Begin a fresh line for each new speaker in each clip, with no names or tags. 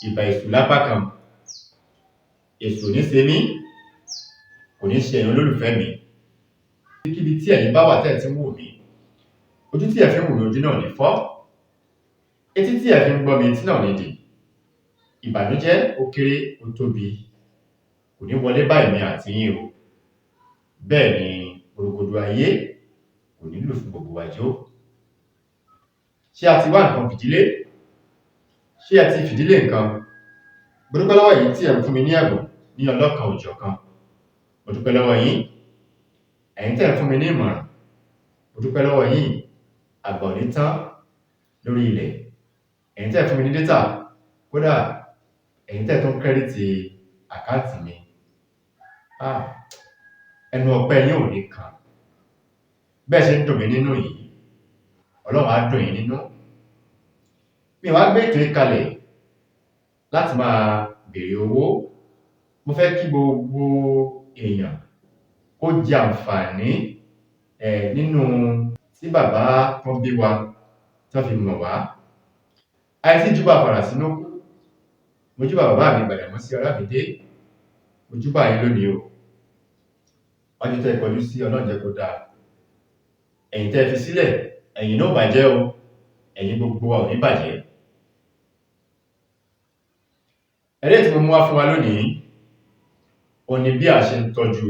Ìbà èṣù lápá kan. Èṣù ò ní ṣe mí, kò ní ṣe ẹ̀yin olólùfẹ́ mi. Ibikíbi tí ẹ̀yin bá wà tẹ́ ẹ̀ tí ń wò mí, ojú tí ẹ fi ń wò mí, ojú náà ò ní fọ́. Etí tí ẹ fi ń gbọ́ mi, etí náà ò ní dì. Ìbànújẹ́, ó kéré, ó tóbi, kò ní wọlé bá èmi àti yín o. Bẹ́ẹ̀ ni gbòrògbòdò ayé kò ní lù fún gbogbo wa jó. Ṣé a ti wá nǹkan fìdílé? Ṣé ẹ ti fìdílé nǹkan? Mo dúpẹ́ lọ́wọ́ yín tí ẹ̀ ń fún mi ní ẹ̀bùn ní ọlọ́kan òjọ̀kan. Mo dúpẹ́ lọ́wọ́ yín. Ẹ̀yin tẹ́ ẹ̀ ń fún mi ní ìmọ̀ràn, mo dúpẹ́ lọ́wọ́ yín. Àgbà ò ní tán lórí ilẹ̀. Ẹ̀yin tẹ́ ẹ̀ fún mi ní data, kódà ẹ̀yin tẹ́ ẹ̀ tún credit account mi. Ah, ẹnu ọpẹ́ yín ò ní kan. Bẹ́ẹ̀ ṣe ń dùn mí nínú yìí, Ọlọ́run á dùn yín nínú. Mi ò wá gbé ètò yìí kalẹ̀ láti máa béèrè owó. Mo fẹ́ kí gbogbo èèyàn kó jẹ àǹfààní nínú tí bàbá tán bí wa tán fi mọ̀ wá. Àìsí júbà fàràsínú kú. Mo júbà bàbá mi Gbàdàmọ́sí Ọlámídé. Mo júbà yín lónìí o. Wájú tẹ́ ẹ kọjú sí, Ọlọ́run jẹ́ kó dáa. Ẹ̀yìn tẹ́ ẹ fi sílẹ̀, ẹ̀yìn náà ò bàjẹ́ o. Ẹ̀yìn gbogbo wa ò ní bàjẹ́. Eléyìí tí mo mú wá fún wa lónìí, òun ni bí a ṣe ń tọ́jú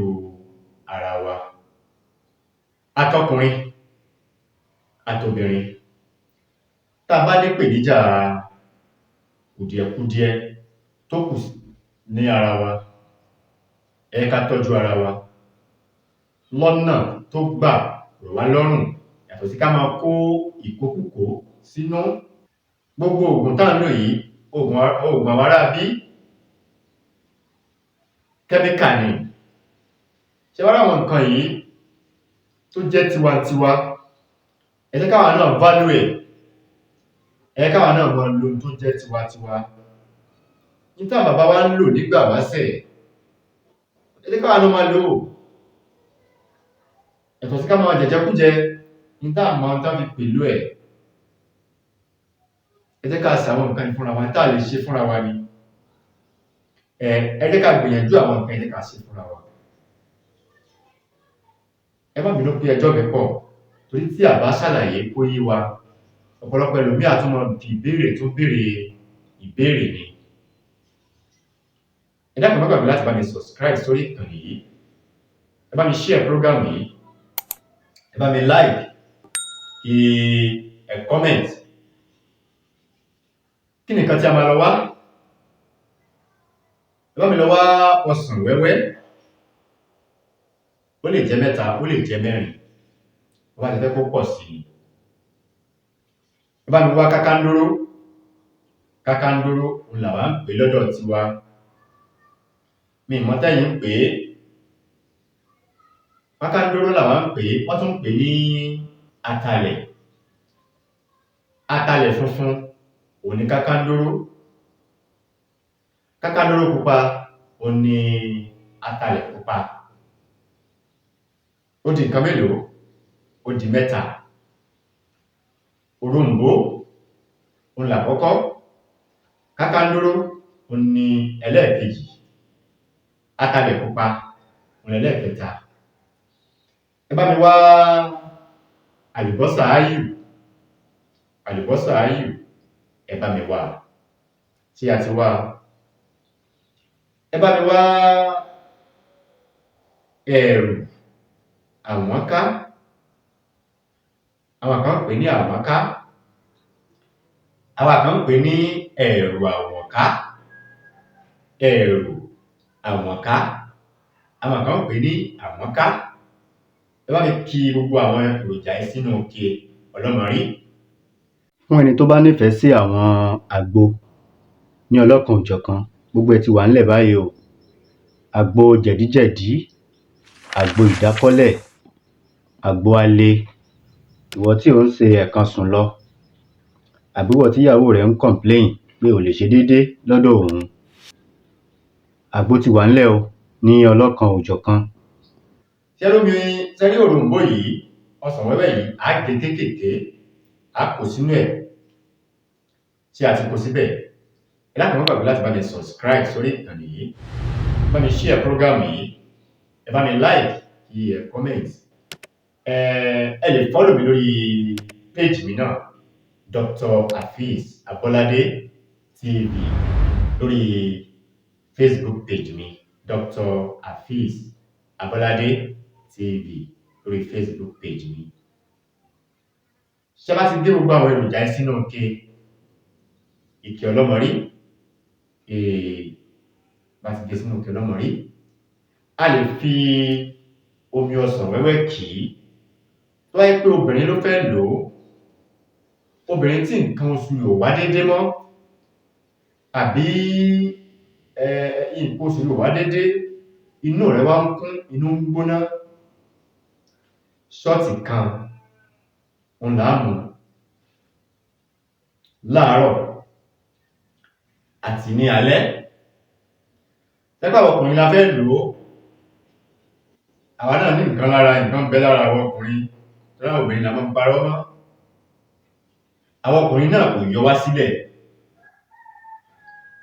ara wa. Atọkùnrin, àtobìnrin, tá a bá ní ìpèníjà kùdìẹ̀kudiẹ tó kù ní ara wa, ẹ jẹ́ ká tọ́jú ara wa lọ́nà tó gbà rọ̀ wá lọ́rùn, yàtọ̀ sí ká máa kó ìkókúkòó sínú. Gbogbo ògùn tá ń lò yìí, ògùn àwọn ará bí, kẹ́míkà ni. Ṣé wá rí àwọn nǹkan yìí tó jẹ́ tiwantiwa, ẹ jẹ́ káwa náà value ẹ̀, ẹ jẹ́ káwa náà máa lo ohun tó jẹ́ tiwantiwa. N táwọn bàbá wa ń lò nígbà wáṣẹ̀, ẹ jẹ́ káwa náà máa lò ó. Yàtọ̀ sí ká máa jẹ̀jẹkújẹ, n tá mọ tán fi pèlò ẹ̀. Ẹ jẹ́ ká ṣe àwọn nǹkan yìí fúnra wa, tá lè ṣe fúnra wa ni. Ẹ jẹ́ ká gbìyànjú àwọn nǹkan, ẹ jẹ́ ká ṣe fúnra wa. Ẹ má bínú pé ẹjọ́ mi pọ̀, torí tí a bá ṣàlàyé kó yé wa, ọ̀pọ̀lọpọ̀ ẹlòmíì á tún máa fi ìbéèrè tó béèrè ìbéèrè ni. Ẹ dákun, ẹ má gbàgbé láti bá mi subscribe sórí ìkànnì yìí. Ẹ bá mi share program yìí. Ẹ bá mi like, kí ẹ comment. Kí ni nǹkan tí a máa lọ wá? Ẹ bá mi lọ wá ọsàn wẹ́wẹ́. Ó lè jẹ́ mẹ́ta, ó lè jẹ́ mẹ́rin. Bó bá ti fẹ́ kó pọ̀ sí ni. Ẹ bá mi wá kákándóró. Kákándóró òun làwa ń pè lọ́dọ̀ tiwa. Mi ì mọ̀ tẹ́yin ń pè é. Kákándóró làwa ń pè é, wọ́n tún ń pè ní atalẹ̀. Atalẹ̀ funfun òun ni kákándóró. Kákándóró pupa òun ni atalẹ̀ pupa. Ó di nǹkan mélòó? Ó di mẹ́ta. Òroǹbó òun làkọ́kọ́. Kákándóró òun ni ẹlẹ́ẹ̀kejì. Atalẹ̀ pupa òun lẹlẹ́ẹ̀kẹta. Ẹ bá mi wá àlùbọ́sà áyù. Àlùbọ́sà áyù, ẹ bá mi wá. Ṣé a ti wá? Ẹ bá mi wá ẹ̀rù àwọ́nká. Àwọn kan ń pè ní àwọ́nká. Àwọn kan ń pè ní ẹ̀rù àwọ̀nká. Ẹ̀rù àwọ̀nká. Àwọn kan ń pè ní àwọ́nká. Ẹ bá mi ki gbogbo àwọn èròjà yìí sínú ike ọlọ́mọrí.
Fún ẹni tó bá nífẹ̀ẹ́ sí àwọn àgbo ní ọlọ́kan-ò-jọ̀kan, gbogbo ẹ̀ ti wà ńlẹ̀ báyìí o. Àgbo jẹ̀díjẹ̀dí, àgbo ìdákọ́lẹ̀, àgbo ale, ìwọ tí ò ń ṣe ẹ̀kan sùn lọ, àbí ìwọ tíyàwó rẹ ń complain pé ò lè ṣe dédé lọ́dọ̀ òun. Àgbo ti wà ńlẹ̀ o ní ọlọ́kan-ò-jọ̀kan.
Ṣé rómi, ṣé rí òroǹbó yìí, ọsàn wẹ́wẹ́ yìí, á gé kéékèèké, á kó sínú ẹ̀. Tí a ti kó síbẹ̀, Ẹ dákun, má gbàgbé láti bá mi subscribe sórí ìkànnì yìí, bá mi share program yìí, ẹ bá mi like, kí ẹ comment. Ẹ lè follow mi lórí page mi náà, Dr. Afeez Abolade TV, lórí Facebook page mi, Dr. Afeez Abolade TV, lórí Facebook page mi. Ṣé bá ti gbé gbogbo àwọn èròjà yìí sínú ike ọlọ́mọrí, bá ti gé sínú ike ọlọ́mọrí, a lè fi omi ọsàn wẹ́wẹ́ kì í. Tó bá jẹ́ pé obìnrin ló fẹ́ lò ó, obìnrin tí nǹkan oṣù rẹ̀ ò wá déédé mọ́, àbí nǹkan oṣù rẹ̀ ò wá déédé, inú rẹ̀ wá ń kún, inú ń gbóná, shot kan òun là á mu láàárọ̀ àti ní alẹ́. Tẹ́gbà àwọn ọkùnrin la fẹ́ lò ó, àwa náà ní nǹkan lára, nǹkan ń bẹ lára àwọn ọkùnrin, torí àwọn obìnrin la máa ń parọ́ mọ́. Àwọn ọkùnrin náà kò yọ wá sílẹ̀.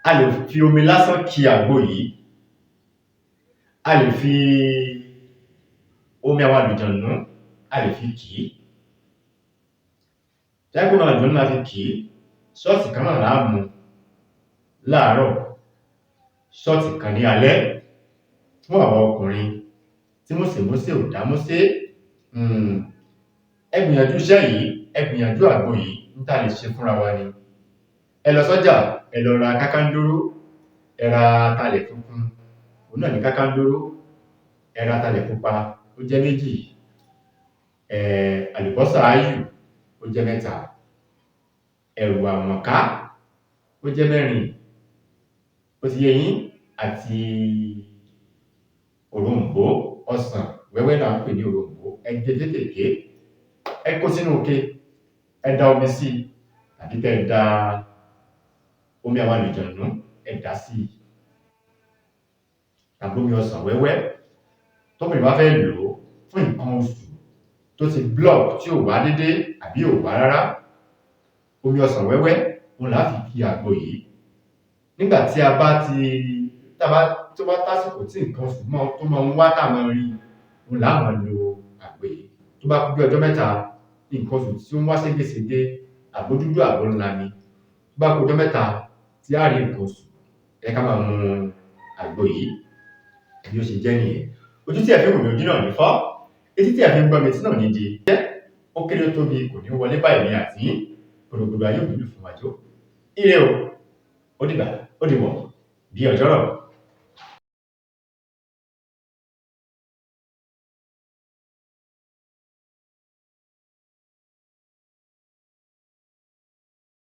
A lè fi omi lásán ki àgbo yìí, a lè fi omi àwọn àlùjànnú, a lè fi kì í. Tẹ́gbà omi àwọn àlùjànnú la fi kì í, shot kan náà là á mu láàárọ̀, shot kan ní alẹ́, fún àwọn ọkùnrin tí músèmúsè ò dá músé. Ẹ gbìyànjú iṣẹ́ yìí, ẹ gbìyànjú àgbo yìí, ń tá lè ṣe fúnra wa ni. Ẹ lọ sọ́jà, ẹ lọ ra kákándóró, ẹ ra atalẹ̀ funfun, òun náà ní kákándóró, ẹ ra atalẹ̀ pupa, ó jẹ́ 2, àlùbọ́sà áyù, ó jẹ́ 3, ẹ̀wà àmọ̀ká, ó jẹ́ 4, ó ti yé yín, àti òroǹbó, ọsàn wẹ́wẹ́ là ń pè ní òroǹbó. Ẹ gé kéékèèké, ẹ kó sínú ike, ẹ da omi sí i, tàbí kẹ́ ẹ da omi àwọn àlùjànnú, ẹ dà á sí i, tàbí omi ọsàn wẹ́wẹ́. Tóbìnrin bá fẹ́ lò ó fún nǹkan oṣù tó ti block, tí ò wá dédé àbí ò wá rárá, omi ọsàn wẹ́wẹ́ òun là á fi ki àgbo yìí. Nígbà tí a bá ti tá bá tó bá tásìkò tí nǹkan oṣù tó máa ń wá, tá máa rí, òun là á máa lo àgbo yìí. Tó bá kú bí ọjọ́ 3, nǹkan oṣù tí ó ń wá ségesège, àbó dúdú, àbó ńlá ni, tó bá kú ọjọ́ 3 tí á rí nǹkan oṣù, ẹ ká máa mu àgbo yìí. Bí ó ṣe jẹ́ nìyẹn. Ojú tí ẹ fi ń wò mí, ojú náà ní fọ́. Etí tí ẹ fi ń gbọ́ mi, etí náà ní di. Jẹ́ ó kéré ó tóbi, kò ní wọlé báyìí ní àti yín. Gbòdògbòdò ayé òní lù fún wa jó. Ire o, ó dìgbà, ó dìwọ̀ bí ọjọ́rọ̀.